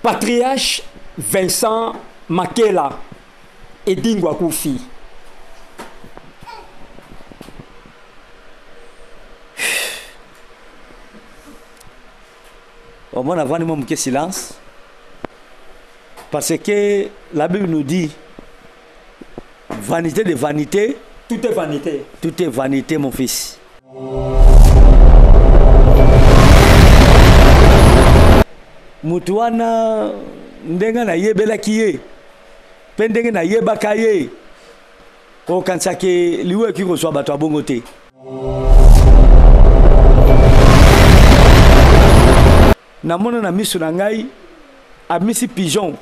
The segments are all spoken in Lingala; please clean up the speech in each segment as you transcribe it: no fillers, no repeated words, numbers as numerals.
Patriarche Vincent Makela Edingwe akufi. Omona avandi mwa moke silence parce que la Bible nous dit vanité de vanité. Tout est vanité. Tout est vanité mon fils. Moto wana ndenge nayebelaki ye mpe ndenge nayebaka ye kokanisa ke liwa ekoki kozwa bato ya bongo te. Namona na miso na ngai abimisi pigeon,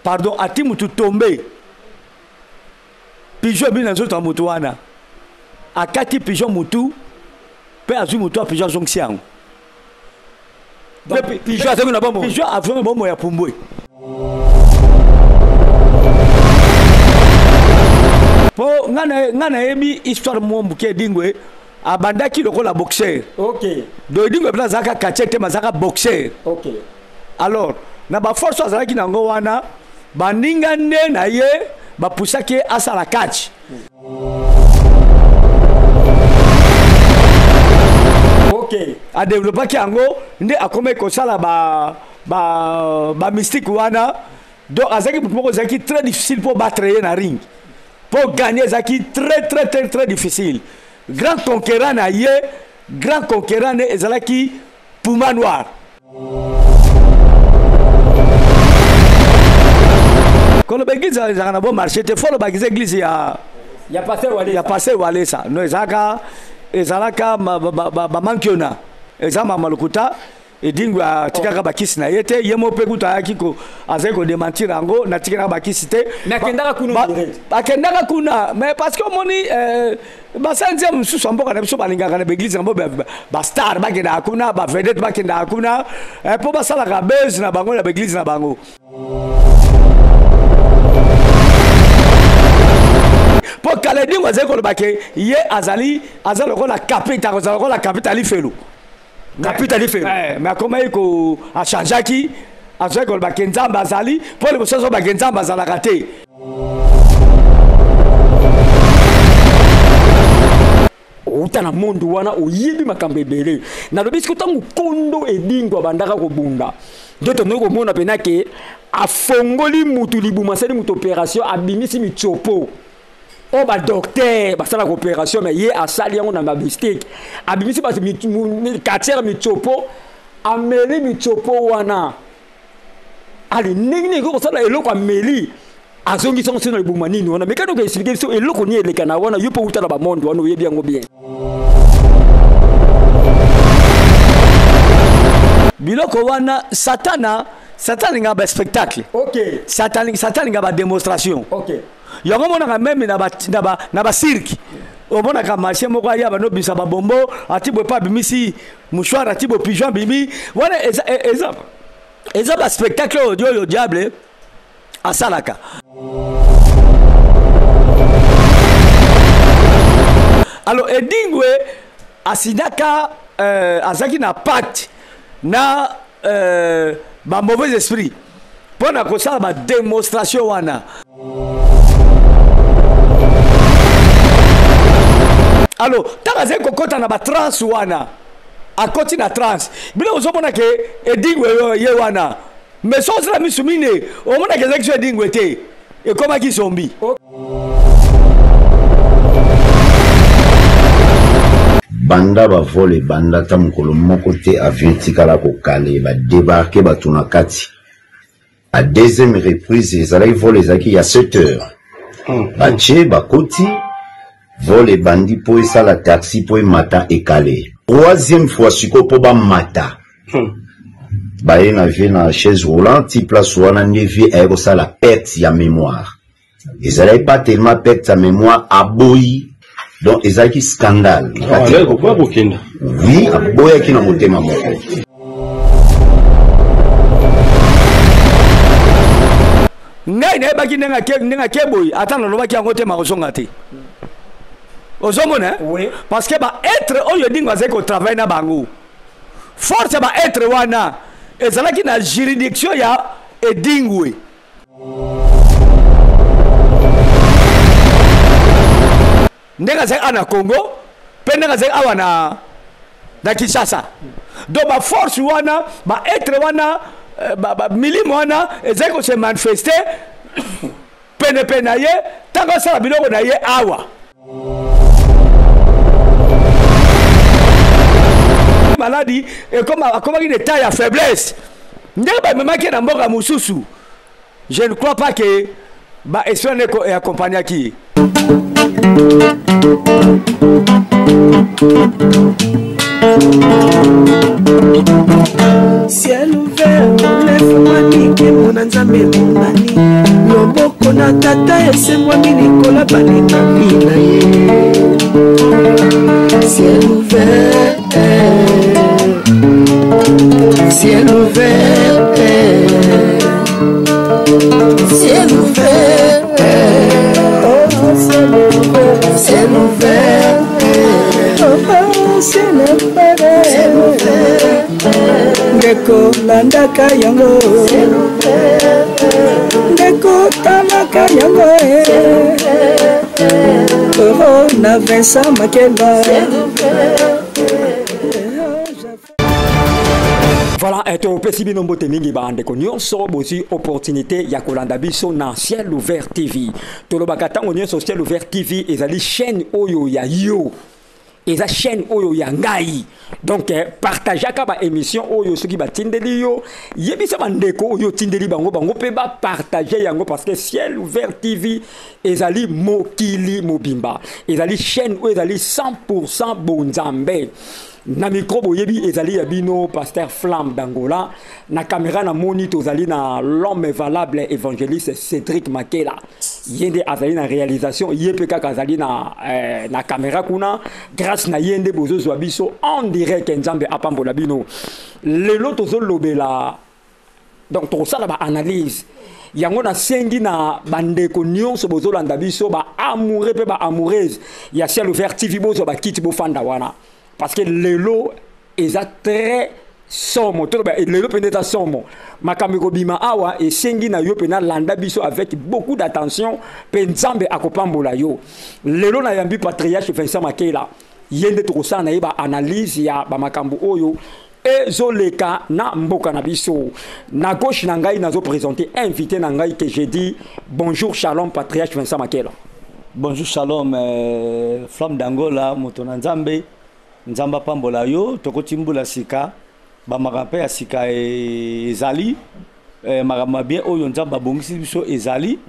pardon, ati mutu tombe pigeon ebimi na nzoto ya moto wana, akati pigeon mutu mpe azwi motu ya pigeon azongisi yango. Pigeon azongi na bomoi. Pigeon azongi na bomoi ya pumbwe. Po nga nayebi histoire mwa moke. Edingwe abandaki lokola boxeur. Donc Edingwe mpe azalaka catcheur te, mais azalaka boxeur. Alors na baforce oyo azalaki nango wana, baninga nde na ye bapusaki ye asala catch. Adevelopaki yango nde akomaki kosala ba mystique wana. Donc azalaki motu moko ezalaki très difficile mpo battre ye na ring, mpo gagner ezalaki très très très très difficile. Grand conquérant na ye, grand conquérant nde ezalaki Puma Noir. Koloba église ezalaka na bon marché te, fo olobaka eza église ya ya pasteur Walesa. Ya pasteur Walesa. Non, ezalaka bamankiona, eza mama lokuta. Edingwe atikaka bakisi na ye te, ye moko mpe kutu ayaki azali kodementir yango, natikelaka bakisi te. Mais akendaka kuna direct. Akendaka kuna, mais parce que omoni basali nzembo mosusu ya mboka na biso balingaka na baeglise yango bastar bakendaka kuna, bavedete bakendaka kuna mpo basalaka buzz na bango na baeglise na bango. Mpo kala Edingwe azali koloba ke ye azali aza lokola kapita, akozala lokola kapita lifelu. Kapita lifelo. Mais akomaki ko achangeaki, azwaki koloba ke Nzambe azali, mpo liboso azoloba ke Nzambe azalaka te. Outa na monde wana oyebi makambo ebele. Nalobi siko ntango kondo Edingwe abandaka kobunda, nde tondaki komona mpena ke afongoli mutu libuma, asali mutu opération, abimisi mitsopo oyo badocteur basalaka opération, mais ye asali yango na bamistake, abimisi bato quartier mitsopo, ameli mitsopo wana. Ali ndenge nini ekoki kosala eloko ameli azongisi yango sino na libuma nini wana? Mekani koexplike biso eloko nini eleka na wana, yo mpo uta na bamonde wana oyebi yango bien. Biloko wana satana, satana alingaka ba spectacle. Satana, satana alingaka ba démonstration. Yango omonaka meme na ba cirque, omonaka marché moko aya banobimisa babombo, ati boye mpe abimisi mouchoir, ati boye pigeon abimi wana. Eza ba spectacle oyo oyo diable asalaka. Alors Edingwe asinaka, azalaki na pacte na ba mauvais esprit mpo na kosala ba démonstration wana. Alors ntango azali kokɔta na batranse wana, akɔti na transe, bino ozomona ke Edingwe ye wana, mais soki ozala misu mine omonaka ezalaki so Edingwe te, ekomaki zombi. Banda bavole ebanda ata mokolo moko te avion etikala kokale, badebarke bato na kati. A deuxième reprise ezalaki vol ezalaki ya 7 heures, batie bakoti vol ebandi mpo esala taxi mpo emata ekale. Troisième fois sikoyo mpo bamata, baye na vie na chaise roulante ti place wana nde vie aye kosala perte ya mémoire. Ezalaki pas tellement perte ya mémoire, aboyi, donc ezalaki scandale. Oui, aboyaki na motema moko. Ngai nayebaki ndenge ake boye, ata nalobaki yango te, makozonga te. Ozomona, Oui. Parce que ba être oyo Edingwe azali kotravaille na bango, force ya ba être wana Ezalaki na juridiction ya Edingwe. Ndenge azalaki awa na Congo mpe ndenge azalaki awa na na Kinshasa. Donc ba force wana, ba être wana, euh, ba, ba milimo wana ezali ko se manifester penepene na ye ntango asala biloko na ye awa. Maladi ekoma akomaki na etat ya faiblesse ndenge bamemaki ye na mboka mosusu. Je ne crois pas que ba esprit wana e accompagnaki ye. Ciel ouvert efungwami, nkembo na Nzambe emonani, loboko na Tata esembwami likolo balingami na ye. Ciel ouvert, ciel ouvert, ciel ouvert, oh, ciel ouvert, ciel ouvert, oh, ciel ouvert, ciel ouvert. Ndeko landaka yango, ndeko talaka yango, oh, na Vincent Makela. Voilà, et topesi bino mbote mingi bandeko nyonso bozwi opportunité ya kolanda biso na Ciel Ouvert TV. Tolobaka ntango nyonso Ciel Ouvert TV ezali chaîne oyo ya yo, eza chaîne oyo ya ngai. Donc partageaka ba émission oyo soki batindeli yo, yebisa bandeko oyo otindeli bango, bango mpe bapartage yango, parce que Ciel Ouvert TV ezali mokili mobimba, ezali chaîne oyo ezali 100% bonzambe. Na micro boyebi ezali ya bino Pasteur Flamme d'Angola, na caméra na moni tozali na l'homme valable évangéliste Cédric Makela, ye nde azali na réalisation, ye mpe kaka azali na caméra kuna. Grâce na ye nde bozozwa biso en direct. Nzambe apambola bino. Lelo tozolobela, donc tokosala ba analyse yango nasengi na bandeko nyonso bozolanda biso, ba amoureux mpe ba amoureuse ya Ciel Ouvert TV, bozwa bakiti bofanda wana, parce que lelo eza très somo. Toloba lelo mpenza eza somo, makambo ekobima awa. Esengi na yo mpenza landa biso avec beaucoup d'attention mpe Nzambe akopambola yo. Lelo nayambi patriarche Vincent Makela, ye nde tokosala na ye ba analyse ya bamakambo oyo ezoleka na mboka na biso. Na gauche na ngai nazo présenter invité na ngai que j'ai dit bonjour, shalom patriarche Vincent Makela. Bonjour, shalom, Flamme d'Angola, moto na Nzambe. Nzambe apambola yo. Tokoti mbula sika, bamakambo mpe ya sika ezali, makambo ya bien oyo Nzambe abongisi biso ezali.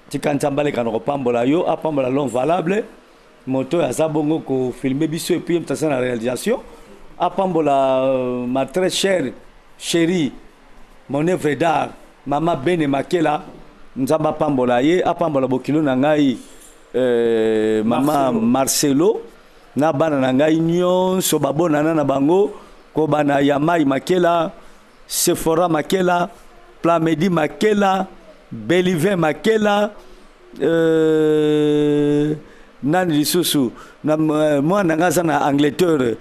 Tika Nzambe aleka na kopambola yo, apambola l'homme valable, moto oyo aza bongo kofilme biso, et puis moto aza na réalisation, apambola ma très chère chérie, mon œuvre d'art, mama Bene Makela. Nzambe apambola ye, apambola bokilo na ngai, mama Marcelo, na bana na ngai nyonso babonana na bango, kobana ya Mai Makela, Sephora Makela, Plamedi Makela, Belivin Makela, nani lisusu na mwana nga aza na Angleterre,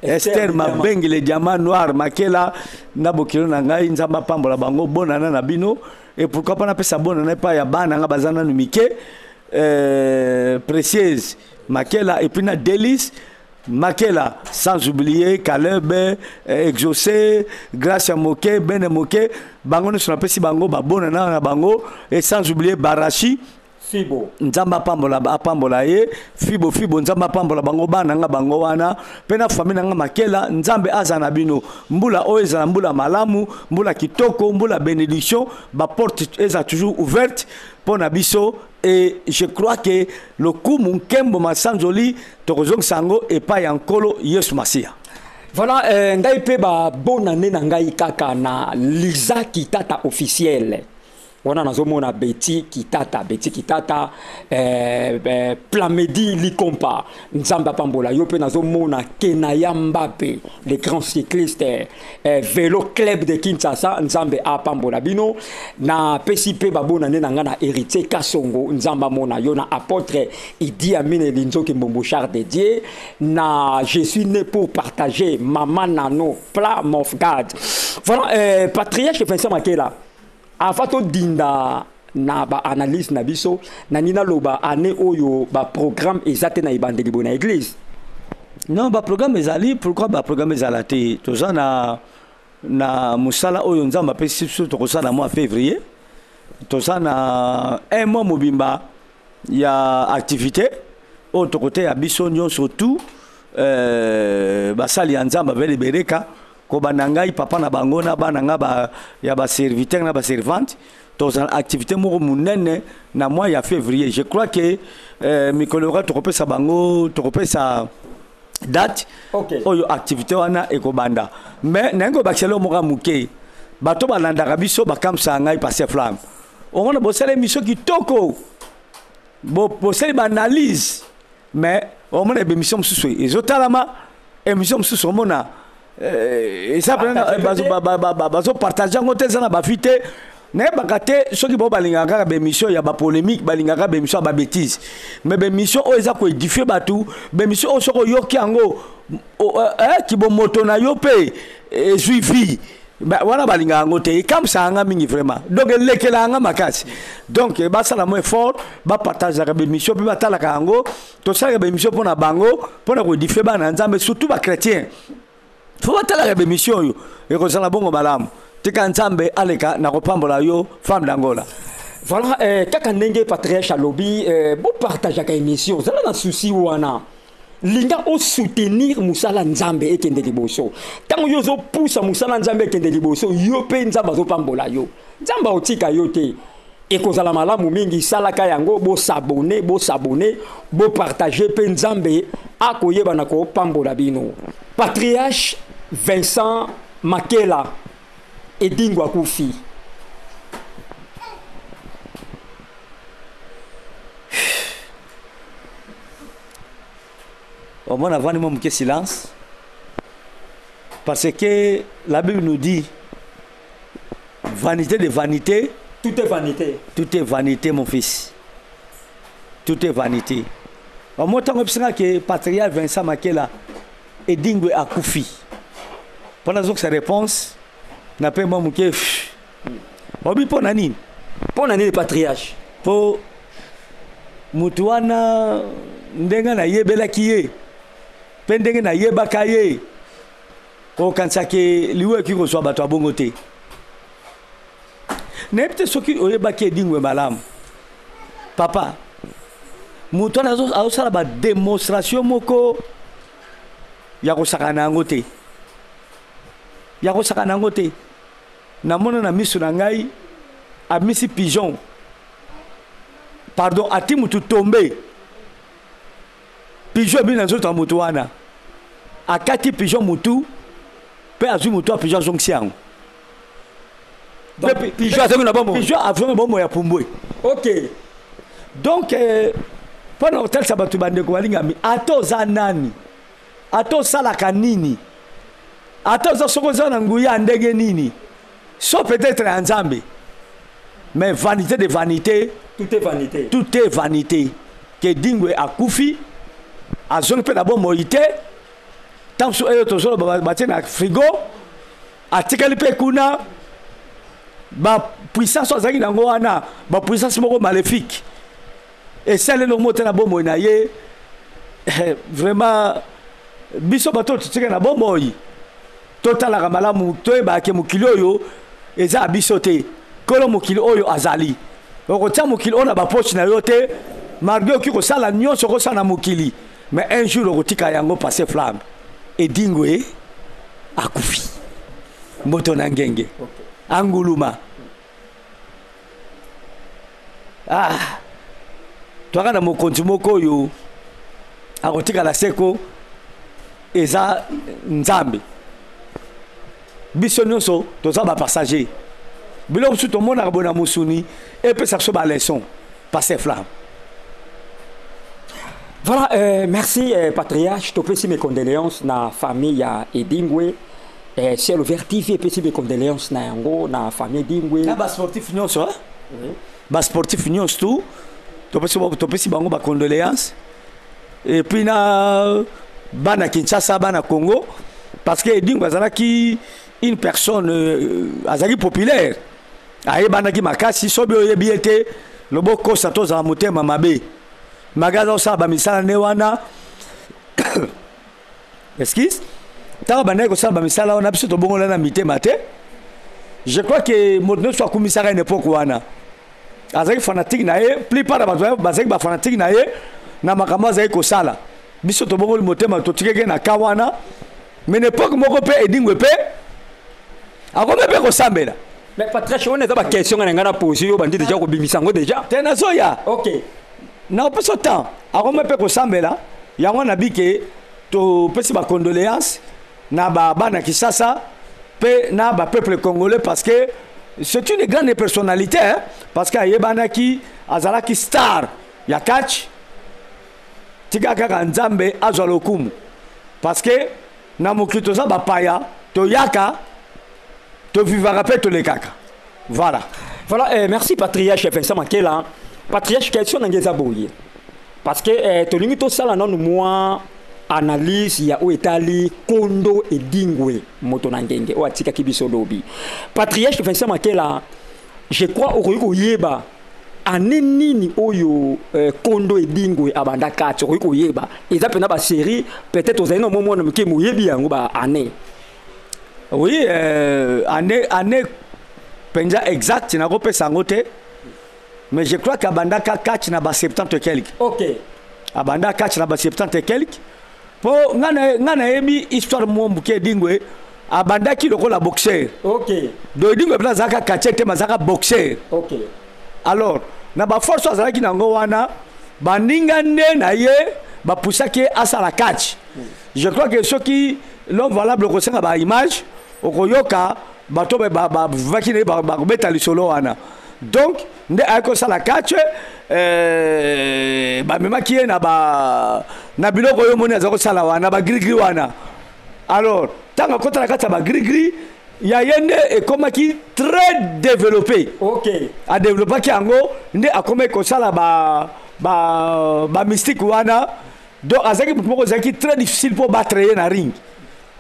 Esther Mabengi, le diamant noir Makela, na bokilo na ngai. Nzambe apambola bango, bonana na bino. Et pourquoi pas napesa bonana epai ya bana nga baza nanu mike, Précieuse Makela et puis na Delis Makela, sans oublier Caleb, Exaucé, Gracia Moke, Bene Moke, bango nyonso napesi bango babonana na bango, et sans oublier Barachi Fibo. Nzambe apambola, apambola ye Fibo, Fibo. Nzambe apambola bango, bana nga bango wana mpe na famille na nga Makela. Nzambe aza na bino. Mbula oyo ezala mbula malamu, mbula kitoko, mbula bénédiction. Baporte eza toujours ouverte mpo na biso, et je crois que lokumu, nkembo, masanzoli tokozongisa yango epai ya Nkolo Yesu Masiya. Voilà, ngai mpe babonane na ngai kaka na Liza Kitata officiel. Wana nazomona Betty Kitata, Betty Kitata, Plamedi Likompa, Nzambe apambola yo. Mpe nazomona Kenaya Mbappe, le grand cycliste, Velo Club de Kinshasa, Nzambe apambola bino. Na pesi mpe babona nde na nga na Héritier Kasongo, Nzambe amona yo. Na apôtre Idi Amin Elinzoki Mbombo Char de Dieu, na je suis né pour partager, Mama Nano, Plan of God. Voilà, Patriarche Vincent Makela, avant todinda na ba analyse na biso, na nina loba année oyo ba programme eza te na ebandeli bo na église. Non, ba programme ezali. Pourquoi ba programme ezala te? Toza na mosala oyo Nzambe apesi biso, tokosala mois février. Toza na un mois mobimba ya activité oyo tokoteya biso nyonso tout, basali ya Nzambe abele bereka kobanda ngai papa na bango na bana nga ba, ya baserviteur na baservante. Tozala activité moko monene na mois ya février. Je crois que mikolo oyo tokopesa bango, tokopesa date oyo activité wana ekobanda. Mais nayengi kobakisa eloko moko ya moke. Bato balandaka biso bakamisaka ngai, Pasteur Flamme, omona bosala émission kitoko, bosali baanalyse, mais omona émission mosusu ezotalama, émission mosusu omona eza bazopartage yango te, eza na bafi te. Nayebaka te soki bao balingaka kaka baémission ya bapolémique, balingaka baémission ya babêtise, mais baémission oyo eza koédifie bato, baémission oyo soki oyoki yango, kibomoto na yo mpe ezwi vie, wana balingaka yango te. Ekambisaka nga mingi vraiment, donc elekelaka nga makasi. Donc basala mo effort, bapartageaka baémission mpe batalaka yango. Tosalaka baémission mpo na bango, mpo na koédifie bana ya Nzambe, surtout bachrétien. Faut batalaka baémission oyo, ekozala bongo malamu. Tika Nzambe aleka na kopambola yo, femme d'Angola. Voilà, kaka ndenge patriarche alobi, bopartageaka émission. Ozala na souci wana, linga osoutenir mosala Nzambe ekende liboso. Ntango yo ozopusa mosala Nzambe ekende liboso, yo mpe Nzambe azopambola yo, Nzambe aotika yo te. Ekozala malamu mingi. Salaka yango, bosabone, bosabone, bopartage, mpe Nzambe akoyeba na kopambola bino. Patriarche Vincent Makela Edingo akufi. Omona avandi mwa moke silence, parce que la Bible nous dit: vanité de vanité, tout est vanité. Tout est vanité, mon fils, tout est vanité. Omo ntango ebisanga ke patriarche Vincent Makela Edingwe akufi, mpo nazokisa réponse na mpe mwa moke. Obi mpo na nini? Mpo na nini, patriarche? Mpo motu wana, ndenge nayebelaki ye mpe ndenge nayebaka ye, kokanisaki liwa ekoki kozwa bato ya bongo te. Nayebi te soki oyebaki Edingwe malamu, papa. Moto wana azosala badémonstration moko ya kosakana na yango te, ya kosakana yango te. Namona na miso na ngai amisi pigeon, pardon, ati mutu tombe, pigeon ebimi na nzoto ya motu wana, akati pigeon mutu mpe azwi motu ya pigeon, azongisi yango. Pigeon azongi na bomoi? Pigeon azongi na bomoi ya pumbwe. Donc mpo na kotalisa bato, bandeko balingami, ata oza nani, ata osalaka nini, ata oza soki oza na nguya ya ndenge nini, so peut-être ya Nzambe, mais vanité de vanité, tout est vanité. Tout est vanité. Ke Dingwe akufi, azongi mpe na bomoi te. Ntango mosusu oyo tozoloba, batie na frigo, atikali mpe kuna. Bapuissance oyo azalaki nango wana, bapuissance moko maléfique, esali eloko moko te na bomoi na ye. Vraiment, biso bato oyo totika na bomoi, totalaka malamu, toyebaka ke mokili oyo eza ya biso te. Nkolo mokili oyo azali. Okotia mokili oyo na bapoche na yo te, malgré okoki kosala nyonso okosala na mokili, mais un jour okotika yango. Pasteur Flamme, Edingwe akufi, moto na ngenge anguluma. Ah, twaka na mokonzi moko oyo akotikala seko, eza Nzambe. Biso nyonso toza bapassager. Biloko mosusu tomonaka boye na mosuni epesa biso baleçon, pasteur Flamme. Voilà, merci Patriarche. Topesi mes condoléances na famille ya Edingwe. Ciel ouvert TV epesi mes condoléances na yango na famille Edingwe. Na basportif nyonso, hein? Oui. Basportif nyonso tout topesi bango bacondoléance et puis na bana Kinshasa, bana Congo, parce que Edingwe azalaki une personne azalaki populaire, ayebanaki makasi. Soki oyebi ye te, lobo kosa tozala motema mabe. Magaza osala bamisala nde wana, excuse, ntango bandaki kosala bamisala wana, biso tobongola na mitema te. Je crois que moto nyonso akumisaka une époque wana azalaki fanatique na ye. Plupart ya bato bazalaki bafanatique na ye na makambo azalaki kosala. Biso tobongoli motema, totikaki na ka wana. Mais na époque moko mpe, Edingwe mpe akomi mpe kosambela. Mais Patriarche, wana eza baquestion nga na ngai na pose yo, bandi déjà kobimisa yango déjà. Te, nazoya. Ok. Na opesa temps. Akomi mpe kosambela yango. Nabi ke topesi bacondoléance na bana Kinshasa mpe na bapeuple congolais, parce que c'est une grande personnalité, hein? Parce que ayebanaki, azalaki star ya catch. Tika kaka Nzambe azwa lokumu, parce que na mokili toza bapaya, toyaka, tovivaka mpe tolekaka. Voilà. Voilà, merci Patriarche Vincent Makela. Patriarche, question na ngai eza boye, parce que tolingi tosala nanu mwa analyse ya oyo etali Kondo Edingwe, moto na ngenge oyo atikaki biso lobi. Patriarche Vincent Makela, je crois okoki koyeba ane nini oyo Kondo Edingwe abanda kati? Okoki koyeba? Eza mpenza basérie, peut-être ozali na mwa mwana moke, moyebi yango ba année. Oui, année mpenza exact nakopesa yango te, mais je crois qu'abandaka catch na ba 70 et quelque. Abanda catch na ba 70 et quelque, mpo nga nayebi histoire mwa moke. Edingwe abandaki lokola boxeur. Donc Edingwe mpenza azalaka catcheur te, mais azalaka boxeur. Alors na baforce oyo azalaki nango wana, baninga nde na ye bapusaki ye asala catch. Je crois que soki l'homme valable okosenga baimage, okoyoka bato bavaki na ye bakobeta lisolo wana. Donc nde ayaki kosala catch, bamemaki ye na biloko oyo omoni aza kosala wana, bagrigri wana. Alors ntango akota na kati ya bagrigri ya ye, nde ekomaki très développé. Adevelopaki yango, nde akomaki kosala ba mystique wana. Donc azalaki motu moko ezalaki très difficile mpo battre ye na ring,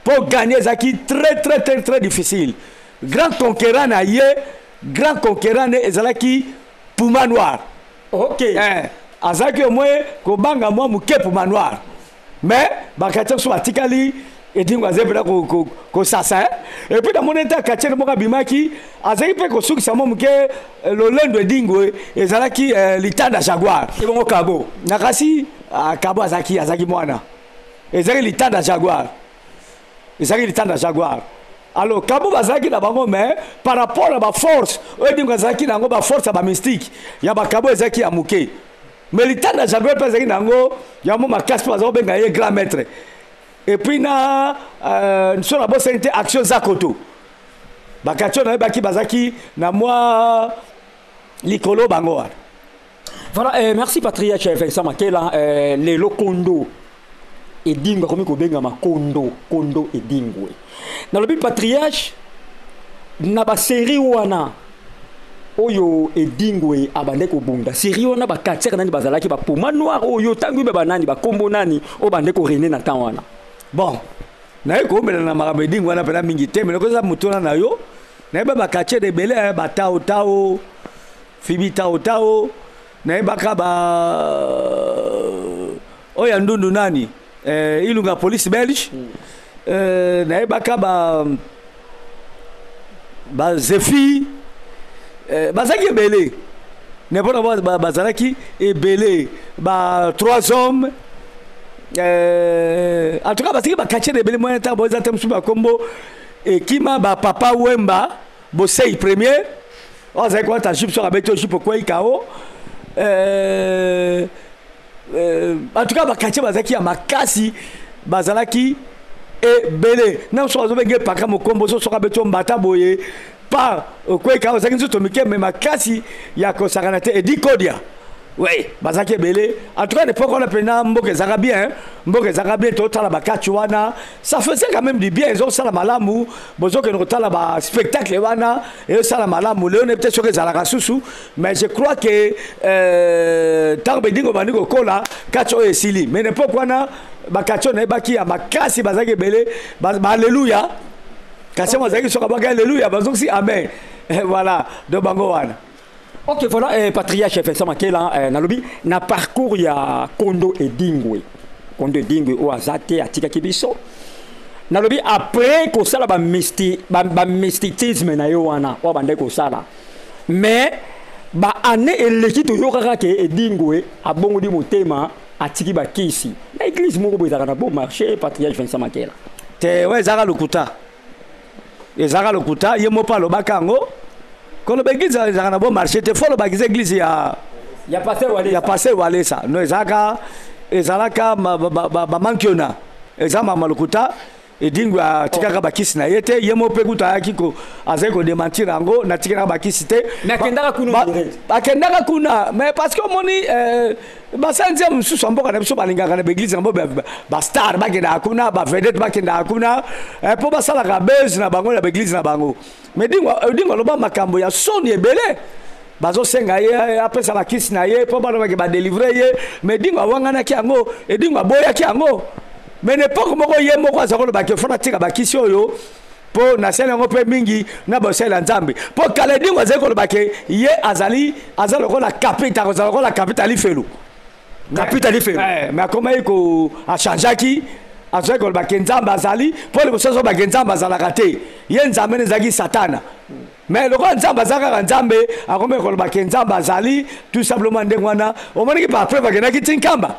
mpo gagner ezalaki très très très très difficile. Grand conquérant na ye, grand conquérant nde ezalaki Puma Noir. Azalaki au moins kobanga mwa moke Puma Noir, mais bacatcheur so batikali, Edingwe azali mpena kosasa. Et puis namoni ete catcheur moko abimaki, azalaki mpe kosukisa mwa moke lolendo Edingwe, ezalaki Litanda Jaguar. Ebongo Kabo? Na kasi Kabo azalaki mwana, ezalaki Litanda Jaguar, ezalaki Litanda Jaguar. Alors Kabo bazalaki na bango, mais par rapport na baforce oyo Edingwe azalaki na yango, baforce ya bamystique ya bakabo ezalaki ya moke. Mais Litanda Jaguar mpe azalaki na yango yango makasi, mpo baza kobenga ye grand maître. Et puis na so nabosani te, Action Zakoto, bakati oyo nayebaki bazalaki na mwa likolo, bango wana. Voilà, merci Patriarche Vincent Makela. Lelo Kondo Edingwe akomi kobengama Kondo Edingwe. Nalobi Patriarche, na basérie wana oyo Edingwe abande kobunda, série wana bacatcheur nani bazalaki? Bapuma Noir oyo ntango yeba banani, bakombo nani oyo bande korene na temps wana? Bon, naye koomela na makambo Edingwe wana mpena mingi te, mais lokola eza motu wana na yo, nayeba bacatcheur ebele, batao tao Fibi Tao Tao, nayebaka ba oyo ya ndundu nani, Ilunga police belge, nayebaka ba bazefi, bazalaki ebele, n'importe, bazalaki ebele, ba trois hommes. En tout cas bazalaki bacatcheur ebele. Moyen ntango boeza te, mosusu bakombo ekima, bapapa Wemba Bosei premier oyo azalaki kolata jupe, soki abeti yo jupe okwei kao. En tout cas bacatcheur bazalaki ya makasi, bazalaki ebele. Na mosusu bazobenge paka mokombo, so soki abeti yo mbata boye. Pa okweka ozalaki nzoto mike me makasi ya kosakana te. Edi Kodia, oui, bazalaki ebele. En tout cas, l'époque wana mpena mboka ezalaka bien, mboka ezalaka bien. Totala bakati wana, ça faisait quand même du bien. Ezosala malamu, bozokende kotala baspectacle wana, ezosala malamu. Leo nayebi te soki ezalaka susu, mais je crois que ntango bedingo bandi kokola, kati oyo esili. Mais na époque wana, bakati oyo nayebaki ya makasi bazalaki ebele. Baaleluya, kasi bazalaki soki abwaki aleluya, bazongisi amen. Voilà, donc bango wana. Ok, voilà, patriarche Vincent Makela, nalobi na parcours ya Kondo Edingwe. Kondo Edingwe oyo aza te, atikaki biso. Nalobi après kosala ba mysti ba mysticisme na yo wana, oyo bandaki kosala. Mais ba année eleki, toyokaka ke Edingwe abongoli motema, atiki bakisi. Na église moko boye ezalaka na bon marché, patriarche Vincent Makela. Te, oyo ezalaka lokuta, ezalaka lokuta. Ye moko alobaka yango. Koloba église ezalaka na bon marché te, fo olobaka eza église ya ya pasteur Walesa. Ya pasteur Walesa. No, ezalaka bamankiona, eza mama lokuta. Edingwe atikaka bakisi na ye te. Ye mo mpe kutu ayaki azali kodémentir yango: natikelaka bakisi te. Mais akendaka kuna direct. Akendaka kuna, mais parce que omoni, basala nzembo mosusu ya mboka na biso balingaka na baéglise yango bastar bakendaka kuna, bavedette bakendaka kuna mpo basalaka buzz na bango na baéglise na bango. Mais Edingwe aloba makambo ya soni ebele. Bazosenga ye apesa bakisi na ye mpo balobaki badélivrer ye, mais Edingwe awanganaki yango, Edingwe aboyaki yango. Mais na époque moko, ye moko aza kolobaki: fo natika bakisi oyo mpo nasali yango mpe mingi na bosali ya Nzambe. Mpo kala Edingwe azali koloba ke ye azali, aza lokola kapita, akozala lokola kapita lifelo. Kapita lifelo. Mais akomaki ko achangeaki, azwaki koloba ke Nzambe azali, mpo liboso azolobake Nzambe azalaka te, ye Nzambe nde ezalaki Satana. Mais lokola Nzambe aza kaka Nzambe, akomi koloba ke Nzambe azali, tout simplement. Ndenge wana omonaki pa après bakendaki ti Nkamba.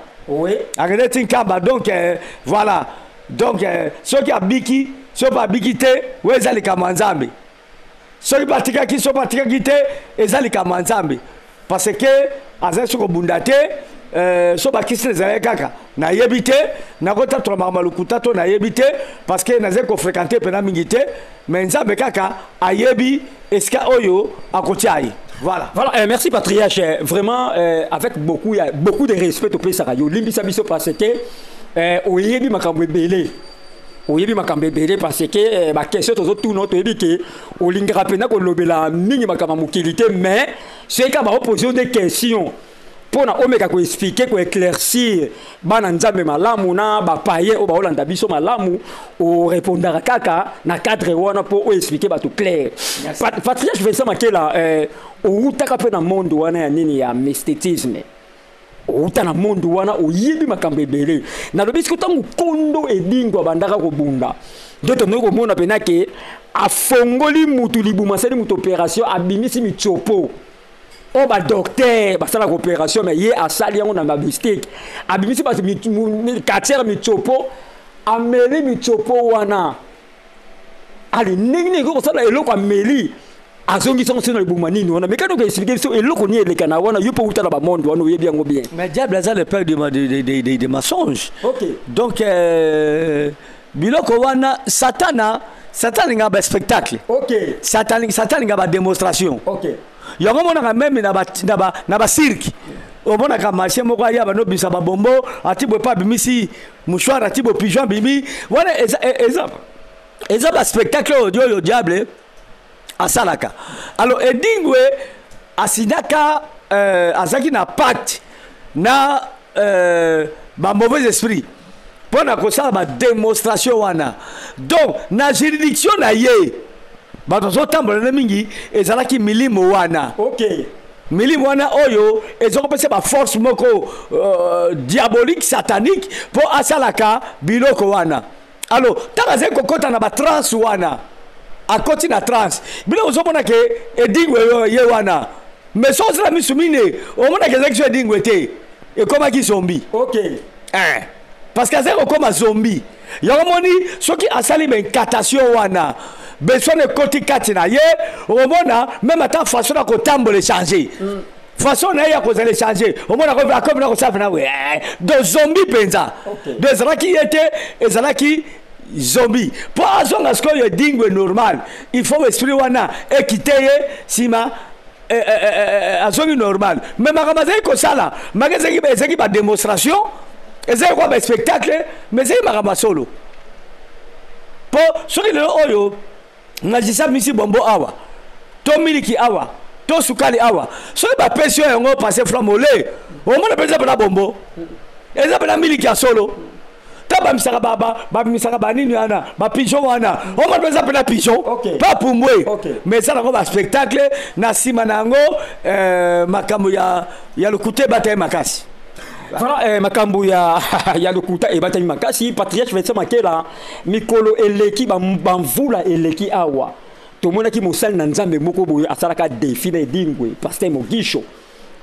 Akendaki ti Nkamba. Donc voilà, donc soki abiki, soki mpe abiki te, oyo eza likambo ya Nzambe. Soki mpe atikaki, soki mpe atikaki te, eza likambo ya Nzambe, parce que azali soki kobunda te. So bakisi ezalaki kaka, nayebi te, nakotatola makambo ya lokuta to nayebi te, parce que nazali kofréquenter mpena mingi te. Mais Nzambe kaka ayebi esika oyo akotia ye. Voilà. Voilà, merci patriarche. Vraiment, avec beaucoup, il y a beaucoup de respect topesaka yo. Limbisa biso parce que oyebi makambo ebele. Oyebi makambo ebele parce que baquestion tozotuna, toyebi ke olingaka mpenza kolobela mingi makambo ya mokili te, mais soki kaka baopose des questions mpona omeka koexpliquer, koéclaircir bana Nzambe malamu na bapayen oyo baolanda biso malamu, orépondaka kaka na cadre wana mpo oexpliquer bato clair. Patriarche Vincent Makela, outaka mpe na monde wana ya nini, ya mysticisme. Outa na monde wana, oyebi makambo ebele. Nalobi siko ntango Kondo Edingwe abandaka kobunda, nde tonoki komona mpena ke afongoli mutu libuma, asali mutu opération, abimisi mitsopo oyo badocteur basalaka opération, mais ye asali yango na bamystique, abimisi bato quartier mitsopo, ameli mitsopo wana. Ali ndenge nini ekoki kosala eloko ameli, azongisi yango sino na libuma? Nini wana? Mais kani koexpliquer biso eloko nini eleka na wana? Yo mpo uta na bamonde wana, oyebi yango bien. Mais diable aza le père de mensonge. Donc biloko wana, Satana alingaka baspectacle. Satan alingaka badémonstration. Yango omonaka même na bacirque, omonaka marché moko aya banobimisa babombo, ati boye mpe abimisi mouchoir, ati bo pigeon abimi wana. Eza baspectacle oyo diable asalaka. Alors Edingwe asinaka, azalaki na pacte na bamauvais esprit mpo na kosala badémonstration wana. Donc na juridiction na ye, bato azotambola na mingi ezalaki milimo wana. Milimo wana oyo ezokopesa baforce moko diabolique, satanique, mpo asalaka biloko wana. Alors ntango azali kokɔta na batranse wana, akɔti na transe, biloko ozomona ke Edingwe ye wana. Mais so ozala misu mine, omonaka ezalaki so Edingwe te, ekomaki zombi. Parce que azali kokóma zombi. Yango moni soki asali baincantation wana, besoin ekoti kati na ye, okomona même ata façon na kotambola échange, façon na ye ya kozala échange. Omona akomi na kosala na we, donc zombi mpenza. Donc ezalaki ye te, ezalaki Zombie. Po azonga sikoyo edingwe normal. Il faut esprit wana ekite ye sima eh, eh, eh, eh azongi normal. Mais makambo azali kosala, maka ezalaki ezalaki ba démonstration, ezalaki kwa ba spectacle, mais ezalaki makambo ya solo. Po soki lelo oyo magicien misi bombo awa, to miliki awa, to sukali awa, soki bapesi yo yango passe flamme ole, omona mpenza mpena bombo. Eza mpena miliki ya solo. ta bamisaka babimisaka banini wana bapigeon wana omona mpe eza mpena pigeon mpe apumbwe mais eza nango baspectacle na nsima na yango euh, makambo ya, ya lokuta ebata ye makasi voilà eh, makambo ya, ya lokuta ebatami makasi patriarche Vincent Makela mikolo eleki bamvula eleki awa tomonaki mosali na nzambe moko boye asalaka defi na edingwe pasteur Mogisho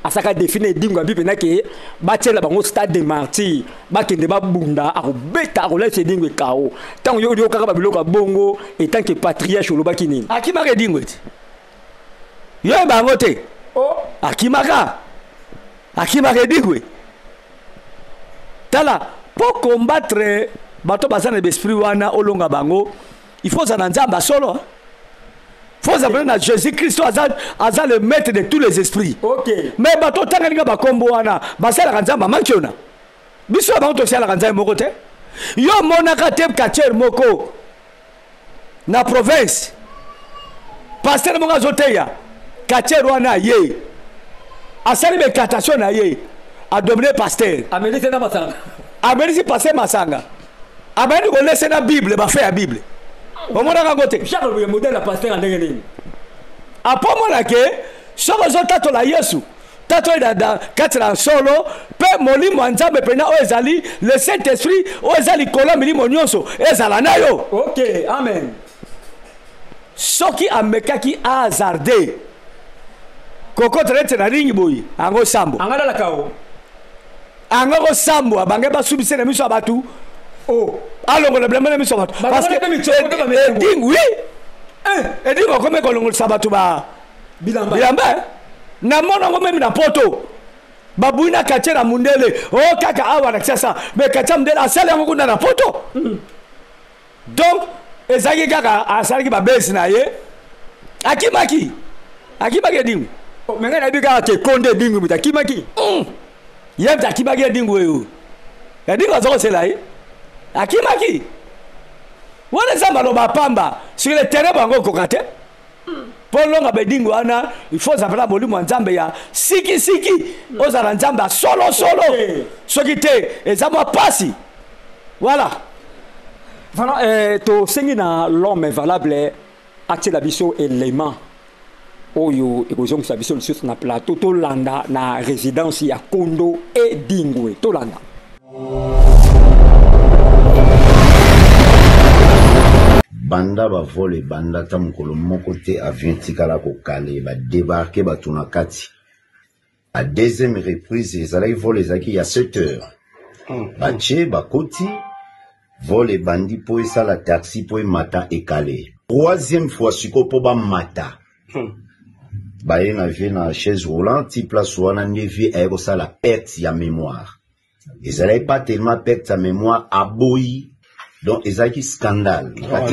asaka defi na edingo abi mpena ke batiela bango stade de martyr bakende babunda akobeta akolalisa edingo ekao ntango yo oyokaka babiloko ya bongo etant que patriarche olobaki nini akimaka edingo ete yo oyeba yango te oh. akimaka akimaka edingwe tala mpo combattre bato baza na baesprit wana olonga bango il faut ozala na nzambe ya solo faut ozala na jésus christ aza, aza le maître de tous les esprits okay. mais bato otangani nga bakombo wana basalaka nzambe amankiona biso ya bango tosalaka nzambe moko te yo omonaka te quartier moko na province pasteur moko azoteya quartier wana ye asali baincantation na ye adomine pasteur amelisi na masanga amelisi pasteur masanga abandi kolese na bible bafe ya bible omonaka yango te modèle ya pasteur ya ndenge nini apo omona ke soki ozotatola yesu tatoli na kati na solo mpe molimo ya nzambe mpenza oyo ezali le saint esprit oyo eza likolo ya milimo nyonso ezala na yo ok amen soki amekaki ahazarde kokota neti na ringi boye yango sambo angalalaka o ango kosambwa bange basubise na miso ya bato oh. alongola bilamba na miso ya bato parce que eding oui eh. eding okomi kolongolisa bato ba bilamba eh. namona yango meme na poto babui na quartier na mundele o oh, kaka awa na kisasa mais quartier mundele asali yango kuna na poto mm. Donc ezalaki kaka asalaki babesi na ye akimaki akimaki edingu oh, me ngai nayebi kaka ke konde edingu moto akimaki mm. ye moto akimaki edingu oyo edingu aza kosela ye akimaki wana eza maloba pamba sur le terrain bango okoka te mpo olonga bedingo wana il faut ozala na molimo ya nzambe ya sikisiki ozala nzambe ya solosolo soki te eza mwa mpasi voilà voilà eh, tosengi na l'homme valable atiela biso élément oyo ekozongisa biso lisusu na plateau tolanda na résidence ya kondo edingwe tolanda Banda ba vol ebanda ata mokolo moko te avion etikala ko kale ba debarque batu na kati a deuxième reprise ezalaki vol ezalaki ya 7 heures batie bakoti vol ebandi po esala taxi po emata ekale troisième fois sikoyo po bamata baye na vie na chaise roulante ti place wana nde vie aye kosala perte ya mémoire ezalaki pas tellement perte ya mémoire aboyi donc ezalaki scandale ah,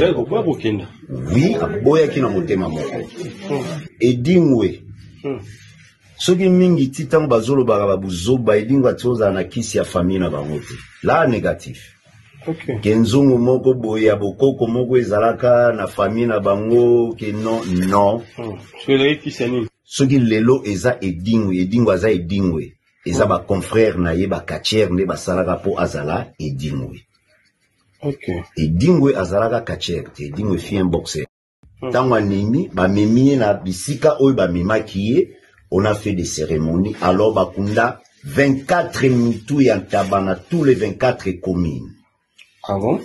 oui aboyaki na motema moko hmm. edingwe hmm. soki mingi ti ntango bazolobaka babuzoba edingwe ati ozala na kisi ya famille na bango te la négatif okay. ke nzungu moko boye ya bokoko moko ezalaka na famille na bango ke non non hmm. soki lelo eza edingwe edingwe aza edingwe eza ba confrères na ye ba catcheurs nde basalaka po azala Edingwe. Okay. Edingwe azalaka catcheur te, Edingwe fut un boxeur. Ntango anemi, bamemi ye na bisika oyo bamemaki ye, on a fait des cérémonies, alors bakunda 24 mitu ya ntaba na tous les 24 communes. Ah bon?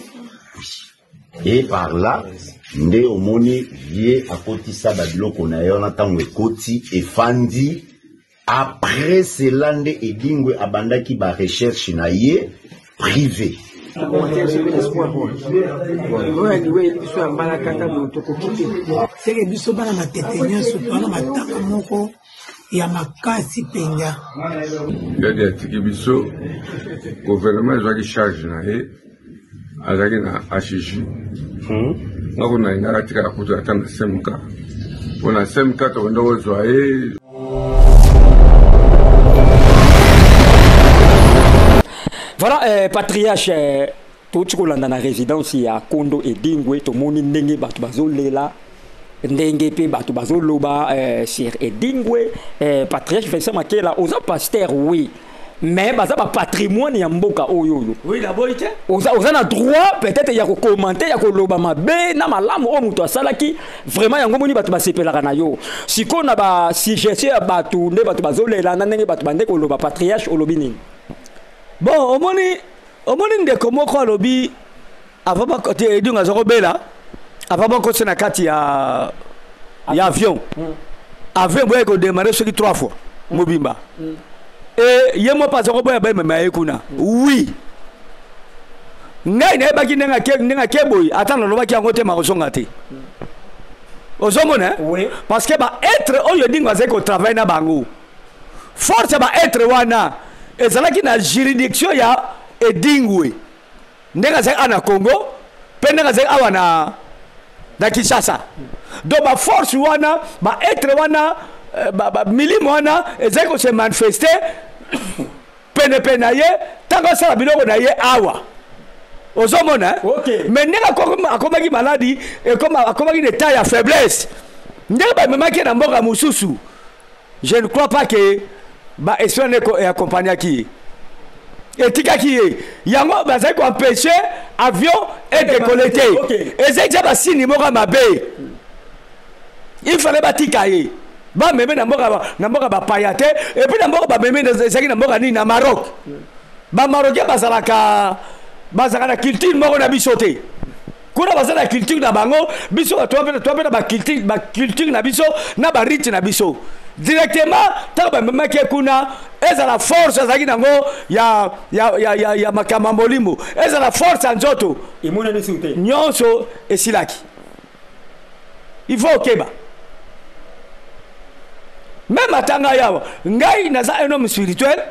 Et par là, nde omoni vie akotisa babiloko na ye wana ntango ekoti efandi après cela nde edingwe abandaki ba recherche na ye privé biso ya mbalakaka boye tokoki te seke biso bana matete nyonso towana matanga moko ya makasi mpenza. Dadi atiki biso, gouvernement ezwaki charge na ye. Azalaki na HJ. Nga kuna nalingaka atikala kutu ata na CMK. Mpo na CMK tokenda kozwa ye. Voilà, patriarche, touti kolanda na résidence ya Kondo Edingwe, tomoni ndenge bato bazolela, ndenge mpe bato bazoloba sur Edingwe. Patriarche Vincent Makela, oza pasteur, oui, mais baza bapatrimoine ya mboka oyo oyo. Oui, naboyi te. Oza na droit peut-être ya kocommenter, ya koloba mabe na malamu oyo moto asalaki. Vraiment, yango moni bato basepelaka na yo. Sikoyo na basuggestion ya bato, nde bato bazolela na ndenge bato bande koloba, patriarche olobi nini? Bon, omoni ndeko moko alobi avant bakote Edingwe aza kobela, avant bakotisa na kati ya avion. Avion boye kodémarrer soki trois fois mobimba. E ye moko aza koboya bamema ye kuna. Oui, ngai nayebaki ndenge ake boye, ata nalobaki yango te, makozonga te. Ozomona, eh? Oui. Parce que baêtre oyo Edingwe azali kotravailler na bango, force ya baêtre wana ezalaki na juridiction ya Edingwe ndenge azali awa na Congo mpe ndenge azali awa na Kinshasa. Donc baforce wana, baêtre wana, milimo wana ezali kose manifester penepene na ye ntango asala biloko na ye awa. Ozomona, eh? Ok. Mais ndenge akomaki maladi, akomaki na état ya faiblesse, ndenge bamemaki ye na mboka mosusu, je ne crois pas que baesprit wana eaccompagnaki ye, etikaki ye. Yango bazali koempêcher avion edécoller te. Ezali tia basigne moko ya mabe. Il fallait batika ye, bameme na mboka bapaya te. Et puis na mboka bameme ezalaki na mboka nini? Na Maroc. Bamarocain bazalaka na culture moko na biso te. Kuna baza na culture na bango, biso bato toa mpe na baculture na biso na barite na biso. Directement ntango bamemaki ye kuna, ezala force azalaki nango ya makambo ya molimo, ezala force ya nzoto, emonani su te. Nyonso esilaki. Il faut okeba. Même ata ngai awa, ngai naza un homme spirituel,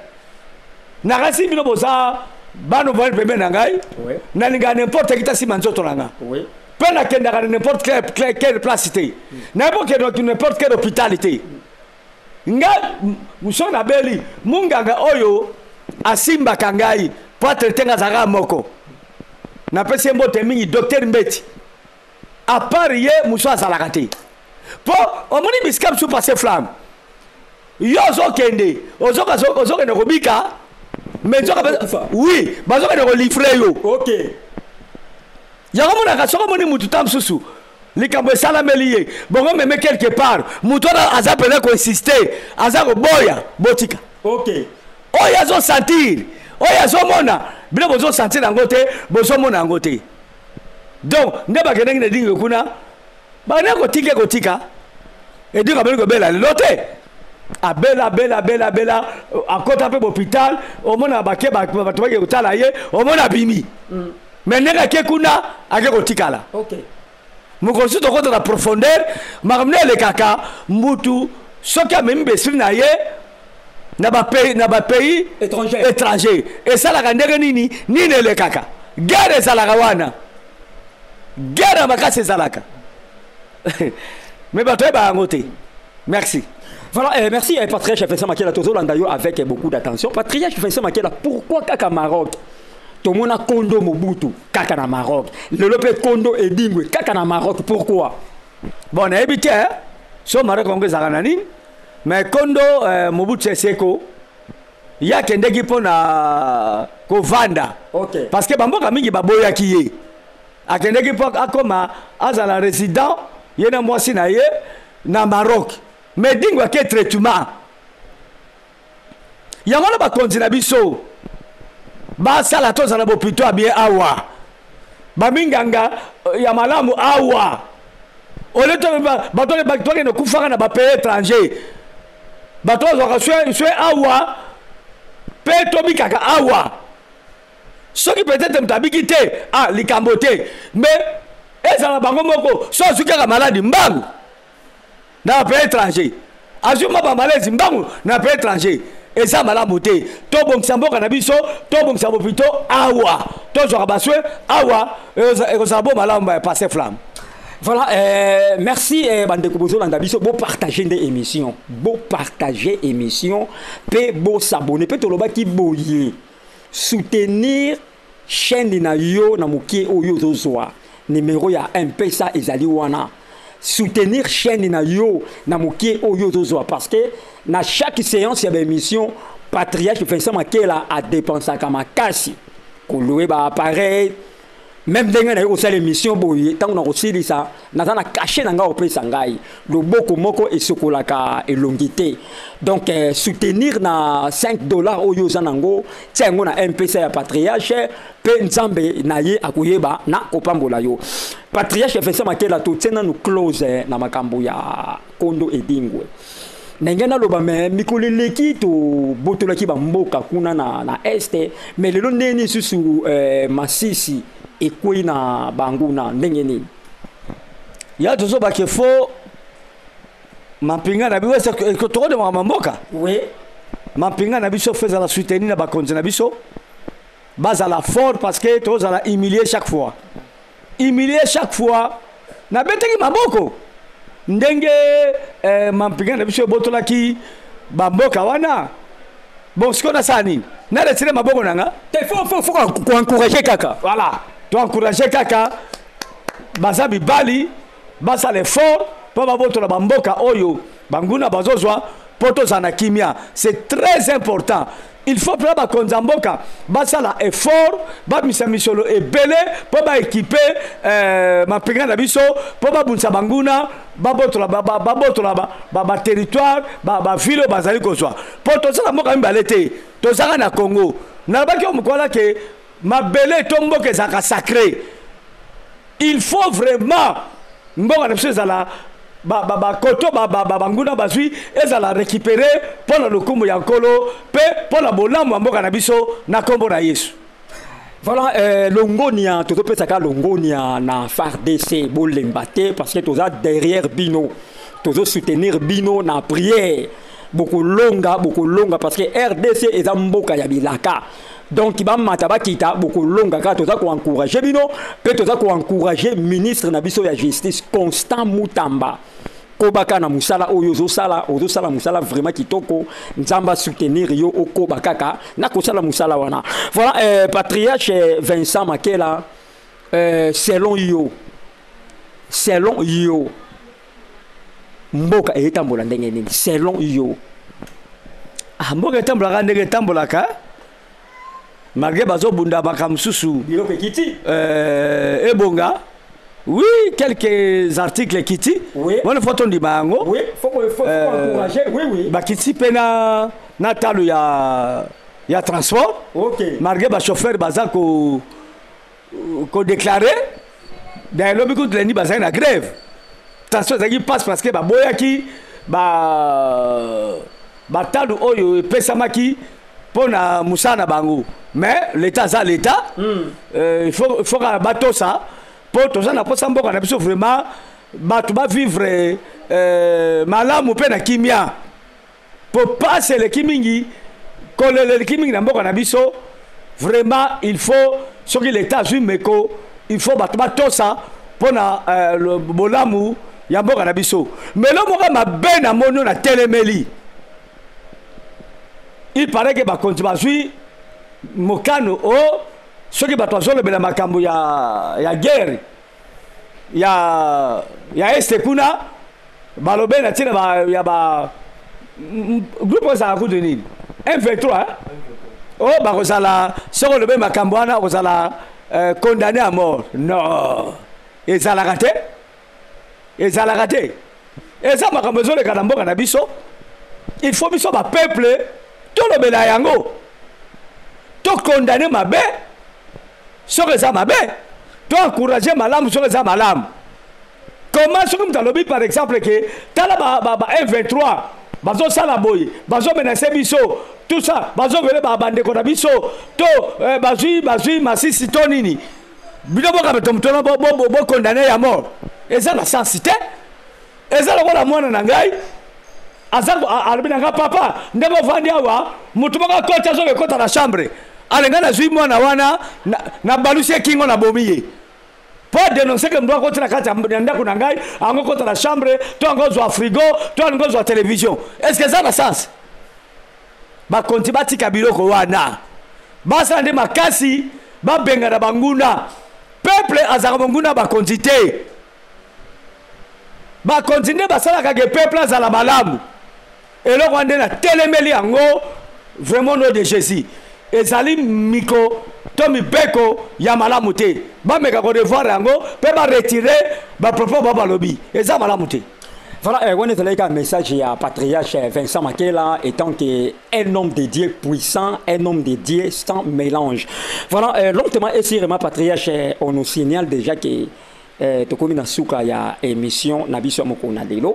nakasi bino boza bana voyane pembeni na ngai. Nalingaka n'importe qui tasima nzoto na nga. Mpe nakendaka na n'importe quelle place te, nayebi okendaka n'importe quel hôpital te. Nga soki nabeli, munganga oyo asimbaka ngai po atraiter nga azalaka moko, napesi ye mbote mingi, docteur Mbeti. À part ye, mosu azalaka te. Mpo omoni bisika mosusu passe flamme, yo ozokende, ozokende kobika, mais nzoka oui, bazokende kolivrer yo. Yango monaka soki omoni mutu ta mosusu likambo esalameli ye bongo, meme quelque part mutu wana aza pene koinsister, aza koboya, botika. Oyo azosentir, oyo azomona, bino bozosentir yango te, bozomona yango te. Donc nde bakendaki na Edingwe kuna, bande kotika kotika Edingwe abandi kobela lelo te. Abela, abela, abela, abela, akota mpe hôpital. Omona bake bato bake kotala ye, omona abimi. Mais ndenge ake kuna, ake kotikala. Mokolo mosusu tokota na profondeur makambo nde elekaka. Mutu soki amemi baesprit na ye na bapays étranger, étranger, esalaka ndenge nini? Nini elekaka? Guerre ezalaka wana, guerre ya makasi ezalaka, mais bato oyeba yango te. Merci. Voilà, merci Patriarche Vincent Makela. Tozolanda yo avec beaucoup d'attention. Patriarche Vincent Makela, pourquoi kaka Maroc? Tomona Kondo Mobutu kaka na Maroc. Lelo pe Kondo Edingwe kaka na Maroc. Pourquoi? Bon, nayebi te so Maroc yango ezalaka na nini, mais Kondo Mobutu Seseko ye akendeki mpo na kovanda. Parce que bamboka mingi baboyaki ye. Akendeki mpo akoma azala résident, ye na mwasi na ye na Maroc. Mais Edingwe ake traitement. Yango wana bakonzi na biso basala tozala bopito ya bien awa, baminganga ya malamu awa, ole bato bakende kufaka na bapays étranger. Bato bazwaka soin awa mpe tobikaka awa. Soki peut-être moto abiki te, ah, likambo te, mais ezala bango moko. So azwi kaka maladi, mbangu na bapays étranger, azwi mwa bamalezi, mbangu na pays étranger. Eza malamu te. Tobongisa mboka na biso, tobongisa bopito awa, tozwaka baswe awa, ekozala bo malamu ba passer flamme. Voilà, merci bandeko bozolanda biso, bo partager nde émission, bo partager émission pe bo s'abonner pe tolobaki boye soutenir chaîne na yo na mokie oyo ozozwa numéro ya M-Pesa ezali wana. Soutenir chaîne na yo na mokie oyo ozozwa parce que na chaque séance ya ba émission Patriarche Vincent Makela a dépensaka makasi kolouer ba appareil même ndenge na ye kosala émission boye ntango na kosilisa naza na cachet na ngai opesa ngai loboko moko esokolaka elongi te. Donc soutenir na 5 $ oyo oza nango, tia yango na M-Pesa ya Patriarche pe Nzambe na ye akoyeba na kopambola yo. Patriarche Vincent Makela, totie nanu close na makambo ya Kondo Edingwe. Ndenge naloba me mikolo eleki tobotolaki bamboka kuna na este, me lelo ndenge nini susu Masisi ekwei na banguna ndenge nini? Ya tozobake fo mampinga na biso tokodemaka mamboka. Oui. Mampinga na biso fo ezala soutenir na bakonzi na biso, bazala fort parce que tozala humilié chaque fois. Humilié chaque fois. Nabetaki maboko ndenge mampinga na biso ebotolaki bamboka wana. Bon, sikoyo nasala nini? Na retire maboko na nga? Te, faut koencourager kaka. Voilà, toencourager kaka. Baza mibali, basala effort mpo babotola bamboka oyo banguna bazozwa mpo tozala na kimia. C'est très important. Il faut mpenza bakonzi ya mboka basala effort, babimisa misolo ebele mpo baekipe mampinga na biso mpo babundisa banguna, babotola baterritoire, bavile oyo bazali kozwa. Mpo tozala mboka mibale te, tozalaka na Congo. Nalobaki oyo mokolo ke mabele to mboka ezalaka sacré. Il faut vraiment mboka na biso ezala bakoto banguna bazwi ezala récupéré mpo na lokumu ya Nkolo mpe mpo na bolamu ya mboka na biso na nkombo na Yesu. Voilà, longonia, tozopesaka longonia na FARDC, bolemba te parce que toza derrière bino, tozo soutenir bino na prière. Bokolonga, bokolonga parce que RDC eza mboka ya bilaka. Donc bamata bakita bokolonga kaka, toza ko encourager bino pe toza ko encourager ministre na biso ya justice Constant Mutamba. Kobaka na musala oyo ozosala, ozosala musala vraiment kitoko, Nzamba soutenir yo okoba kaka na kosala musala wana. Voilà, Patriarche Vincent Makela, selon yo, selon yo mboka etambola ndenge nini selon yo? Ah, mboka etambolaka ndenge etambolaka malgré bazobunda makambo mosusu. Biloko ekiti. Ebonga. Oui, quelques articles ekiti. Oui. Wana faut tondima yango. Oui, faut encourager. Oui, oui. Bakiti mpe na talo ya transport. Ok. Malgré ba chauffeur baza ko déclarer dans lobi kutu lundi bazali na grève. Transport ezalaki passe parce que baboyaki batalu oyo epesamaki mpo na mosala na bango. Mais l'état aza l'état. Il faut kaka batosa mpo toza na posa mboka na biso vraiment bato bavivre malamu mpe na kimia. Po passe eleki mingi, kolela eleki mingi na mboka na biso. Vraiment il faut soki l'état azwi meko, il faut bato batosa mpo na bolamu ya mboka na biso. Mais eloko moko mabe na moni oyo na telemeli, il paraît que bakonzi bazwi mokano o soki bato bazolobela makambo ya guerre ya este kuna, balobe na ntina ya ba groupe oyo ezalaka kutu nini M23, hein? Oyo bakozala soki olobe makambo wana okozala condamné à mort. Non, ezalaka te, ezalaka te. Eza makambo ezoleka na mboka na biso. Il faut biso bapeuple tolobela yango, tokondane mabe soki eza mabe, toencourage malamu soki eza malamu. Comment soki moto alobi par exemple ke tala ba M23 bazosala boye, bazomenase biso, tout ça, bazovele bandeko na biso to bazwi Masisi to nini, bino boka bato moto wana bokondane ya mort, eza na sens te. Eza lokola mwana na ngai Aza alobi na nga papa ndenge ovandi awa moto moko akoti azoka ekota na chambre ale ngai nazwi mwana wana nabalusi ye kingo nabomi ye mpo adenonse ke moto akoti na kati ya ndako na ngai ango kota na chambre to ango ozwa frigo to alingi ozwa télévision est ce que eza na sens bakonzi batika biloko wana basala nde makasi babengana banguna peuple azalaka monguna bakonzi te bakonzi nde basalaka ke peuple azala malamu eloko wana nde natelemeli yango vraiment nom de jésus ezali miko to mibeko ya malamu te bameka korevoir yango mpe baretire bapropos bao balobi eza malamu te Voilà, euh, wana ezalaki kaka message ya patriarche euh, Vincent Makela étant que un homme de Dieu puissant, un homme de Dieu sans mélange. Voilà, euh, lentement et sûrement patriarche, euh, on nous signale déjà que euh, tokomi na suka ya émission na biso ya mokolo na lelo.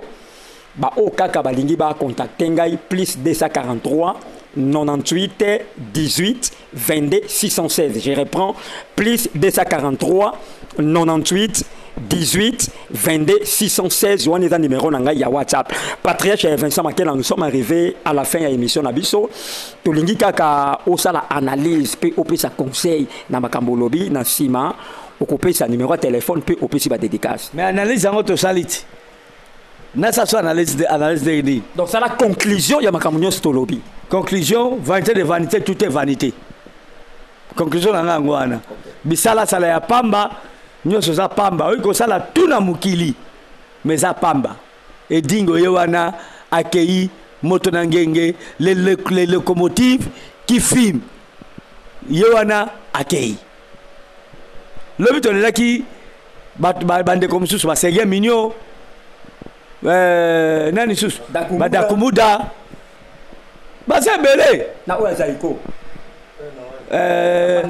Ba oyo kaka balingi ba contacter ngai plus 243 98 18 22 616. Je reprends plus 243 98 18 22 616 wana eza numéro na ngai ya whatsapp patriarche ya vincent makela nous sommes arrivés à la fin ya émission na biso tolingi kaka osala analyse mpe opesa conseil na makambo olobi na nsima okopesa numéro ya telefone mpe opesi badédicace mais analyse yango tosali ti nasa so analyse de analyse ndenge nini donc sala conclusion ya makambo nyonso tolobi conclusion vanité de vanité tout est vanité conclusion na ngai yango wana bisalasala ya pamba nyonso eza pamba oyi kosala tu na mokili ma eza pamba edingo ye wana akei moto na ngenge le, le, le locomotive qui fume ye wana akei lobi tolelaki bandeko mosusu basege minio eh, nani susu badakumuda baza ebele na oyo azaiko eh,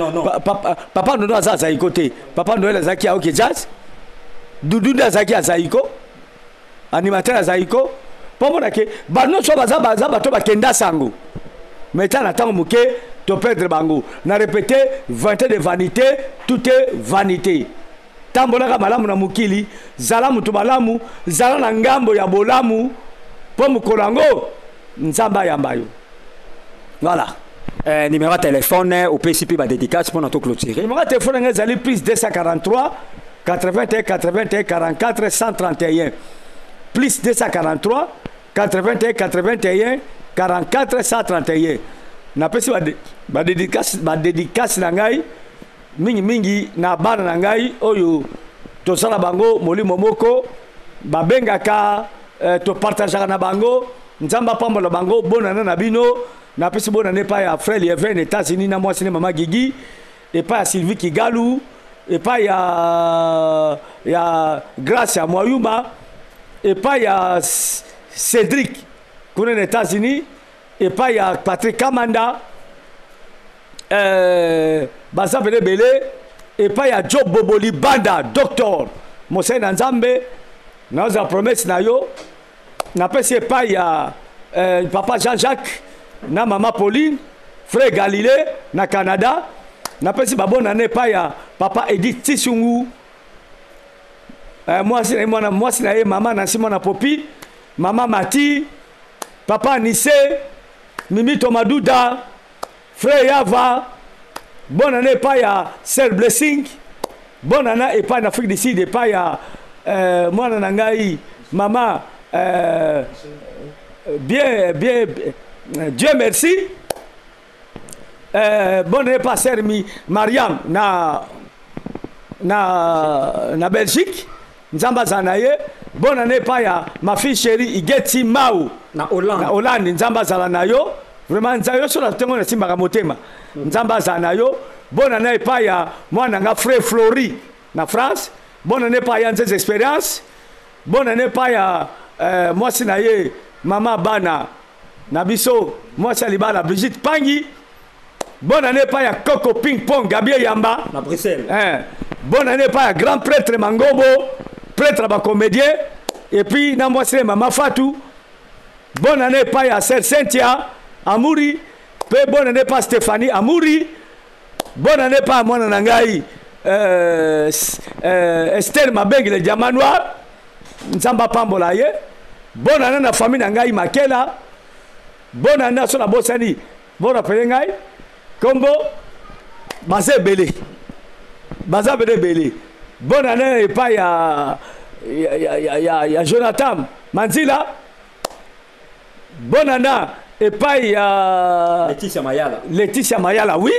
papa nono aza azaiko te papa noel azalaki aoke jazz dudu nde azalaki azaiko animateur azaiko mpo mona ke bato nyonso baza baza bato bakenda sango mais ta na ntango moke toperdre bango na répéte vanité de vanité tout est vanité tambolaka malamu na mokili zala moto malamu zala na ngambo ya bolamu mpo mokolo yango nzambe ayamba yo voilà eh, numéro ya telefone opesi mpe badédicace mpo na toclotire numéro ya telefone yango ezali plus 243 81 81 44 131 plus 243 81 81 44 131 napesi badédicace na ngai mingimingi na bana na ngai oyo tozala bango molimo moko babengaka eh, topartageaka na bango nzambe apambola bango bonana na bino napesi bonana epai ya frère lieven états-unis na mwasi ne mama gigi epai ya sylvie kigalu epai ya, ya grace ya mwayuma epai ya cédric kuna na états-unis epai ya patrick kamanda euh, baza pene ebele epai ya job boboli banda docteur mosali na nzambe nazwa promese na yo napesi epai ya euh, papa jean-jacques na mama pauline frère galilée na canada napesi babonane epai ya papa edith tisungu eh, mwasi na ye mwana mwasi na ye mama nansi mwana popi mama mati papa anise mimi tomaduda frère yava bonne année epai ya sel blessing bonne année epai na afrique du sud epai ya euh, mwana na ngai mama euh, bien bien dieu merci euh, bonne année pa sœur mi mariam na na na belgique nzambe azala na ye bonne année epai ya ma fille chérie igeti mau na hollande, na hollande nzambe azala na yo vraiment nzambe yo so na ntongo nasimbaka motema nzambe azala na yo bonne année epai ya mwana nga frère flori na france bonne année epai ya nzeze expérience bonne année epai ya euh, mwasi na ye mama bana na biso mwasi ya libala brigitte pangi bonne année epai ya coco ping pong gabie yamba na bruxelles eh, bonne année epai ya grand prêtre mangobo prêtre ya bacomédien et puis na mwasi na ye mama fatu bonne année epai ya sœur cynthia amuri mpe bonne année epai stéphanie amuri bonne année epai ya mwana na ngai euh, euh, esther mabenge le diamant noir nzambe apambola ye Bonne année na famille na ngai Makela. Bonne année so na bosani. Bon rappeler ngai. Kombo baza ebele. Baza ebele ebele. Bonne année epai ya ya, ya, ya, ya, ya Jonathan Manzila. Bonne année epai ya Laetitia Mayala. Laetitia Mayala, oui.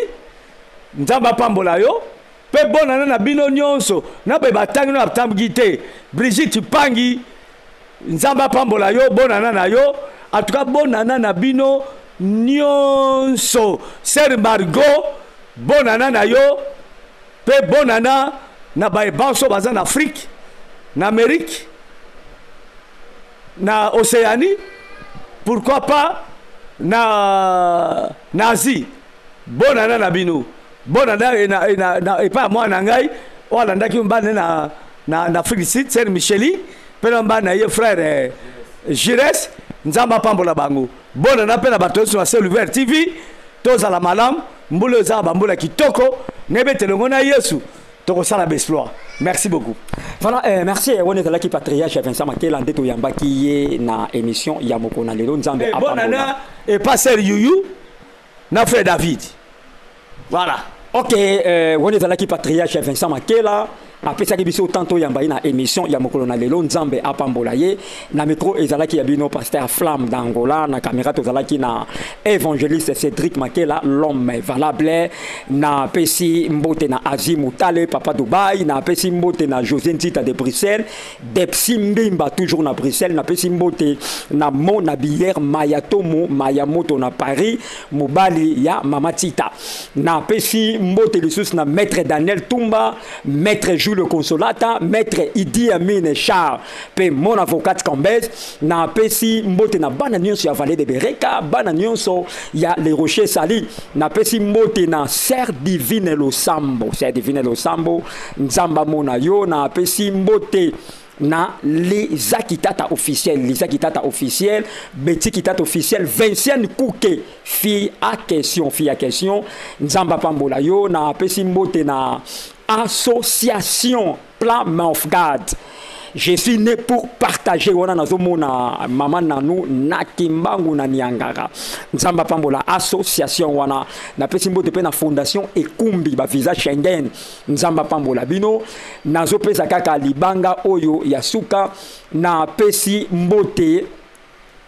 Nzambe apambola yo. Pe bonne année na bino nyonso. Na be batangi na batangi te. Brigitte Pangi. Nzambe apambola yo, bonne année na yo. En tout cas, bonne année na bino nyonso. Sœur Margot, bonne année na yo. Pe bonne année na baye banso baza na Afrique, na Amérique, na Océanie, pourquoi pas na Asie. Bonne année na bino. Bonne année na na na epa mwana ngai oyo alandaki mobali na na na Afrique du Sud, Sœur Micheli, pe na mobali na ye frère eh, Jires, Nzambe apambola bango. Bonne année pe na bato nyonso ya Ciel Ouvert TV, tozala malamu, mbula eza ba mbula kitoko, nebetele ngo na Yesu. Tokosala ba exploit. Merci beaucoup. Voilà, merci. Wana ezalaki patriarche Vincent Makela nde toyambaki ye na émission ya mokolo na lelo. Nzambe Eh, bonne apambola. année et pasteur Yuyu na frère David. Voilà. Ok, wana ezalaki patriarche Vincent Makela apesaki biso tanto yamba ye na émission ya mokolo na lelo. Nzambe apambola ye. Na micro ezalaki ya bino pasteur Flamme d'Angola, na caméra tozalaki na évangéliste Cédric Makela, l'homme valable, na pesi mbote na Asie Mutale papa Dubaï, na pesi mbote na José Nzita de Bruxelles, Depsi Mbimba toujours na Bruxelles, na pesi mbote na Mona Bière Mayatomo Mayamoto na Paris, mobali ya Mama Tita, na pesi mbote lisusu na maître Daniel Tumba, maître Jules Consolata, maître Idi Amin Char, pe mon avocat Cambès, na pesi mbote na bana nyonso ya Vallée de Bereka, bana nyonso ya Les Rochers Sali, na pesi mbote na Sœur Divine Losambo, Sœur Divine Losambo, Nzamba mona yo, na pesi mbote na Lisa Kitata officiel, Lisa Kitata officiel, Betty Kitata officiel, Vinciane Kouké, fille à question, fille à question, Nzamba pambola yo, na pesi mbote na association Plan of God. Je suis né pour partager. Wana nazomona mama nanu na Kimbangu na Niangara. Nzamba pambola association wana na pesi mbote pe na fondation Ekumbi ba visa Schengen. Nzamba pambola bino nazopesa kaka libanga oyo ya suka na pesi mbote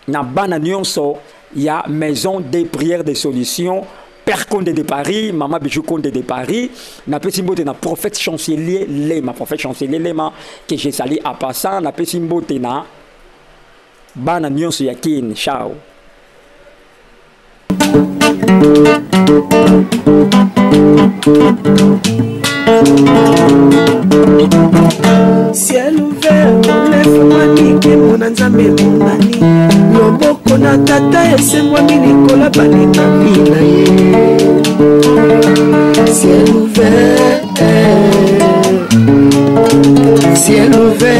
na bana nyonso ya maison des prières des solutions. Père Condé de Paris, Maman Bijou Condé de Paris, na pesi mbote na prophète chancelier Lema, prophète chancelier Lema que j'ai salué à passant, na pesi mbote na bana nyonso ya Kin. Ciao. Ciel ouvert, lefungwami nkembo na Nzambe emonani. Loboko na tata esembwami likolo balekami na ye. Ciel ouvert, ciel ouvert.